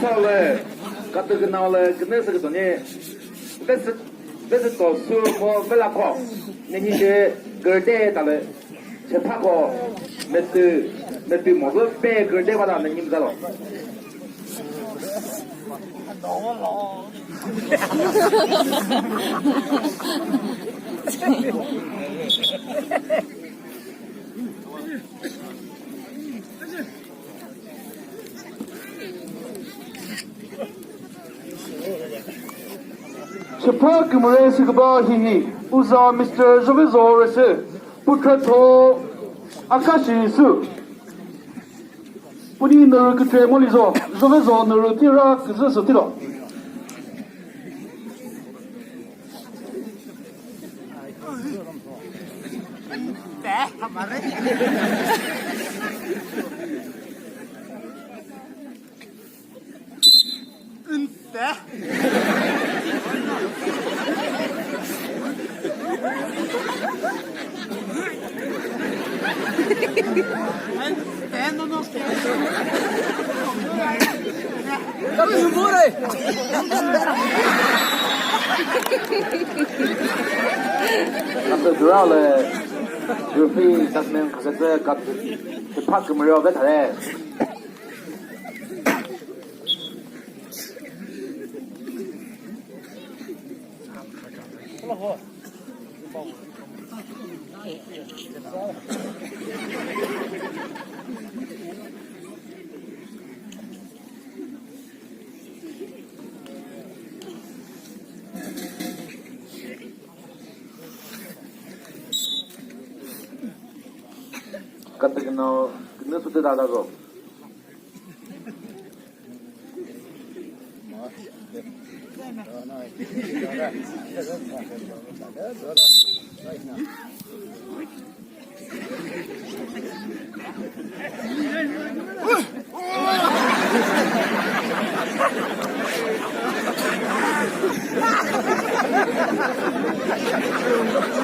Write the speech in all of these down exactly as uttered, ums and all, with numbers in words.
Sale, katü küna le, küne sü kütoni. Vesi, vesi to su mo vela ko. Ne ni de gerde tale. Chepha ko, metü, metü mo ve gerde bala ne ni müzalo. Chepha kümüre sü küba hihi, uza Mister Zovezo resi, putra tho Akashi sü. Puni nürü kütre molizo, Zovezo nürü tira küzü sü tilo. Katü jura le, referee judgment khasetsü katü, chepha kümüre ve thare. Katü küna, küna sütü dada zo.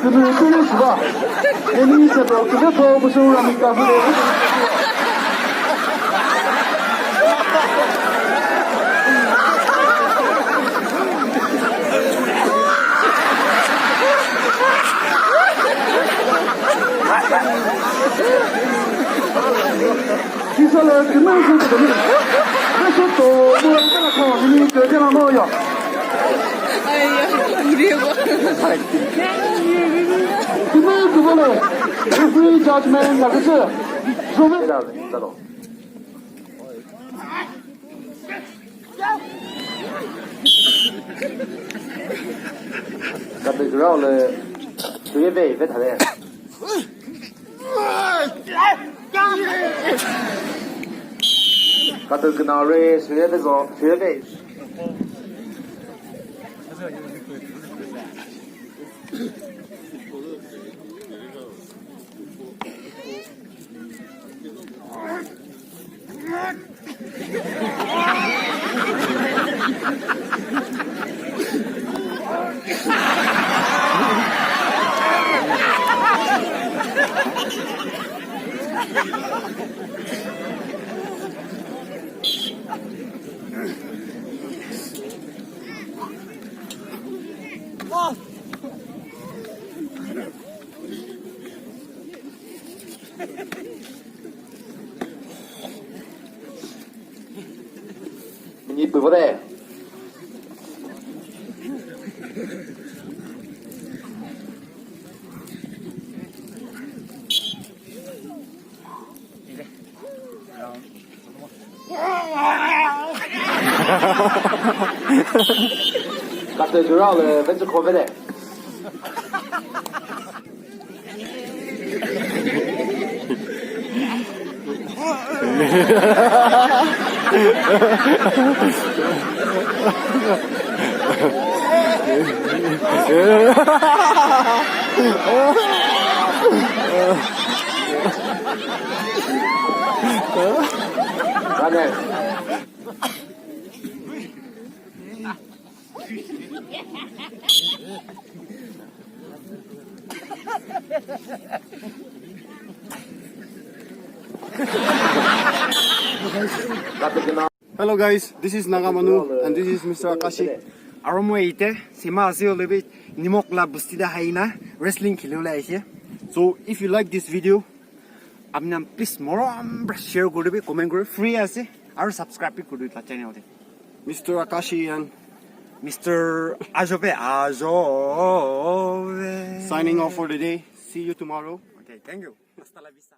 Kümüre kümüre süba. Eni seto kümüre tho bu sürü rami kafire. Sisale kümüzü kümüzü. Nasıl to bu arada kümüzü kümüzü ya. Ay ya, vuruyor bu. Kümüzü böyle. Referee judgment yakıcı. Katü jura le, süye ve, ve thare. Katü küna re, süye ve zo, süye ve. Minute püvo de. Katü jura le, vetsü khovele. Hello guys, this is Naga Manu and this is Mister Akashi. Aro mo ite sima asio lebi nimok la bustida haina wrestling khilula aise. So if you like this video, apni please morom pra share kuri dibi, comment kuri, free ase, aro subscribe bi kuri dibi la channel te. Mister Akashi and Mister Ajobe, Ajobe. Signing off for the day. See you tomorrow. Okay, thank you. Hasta la vista.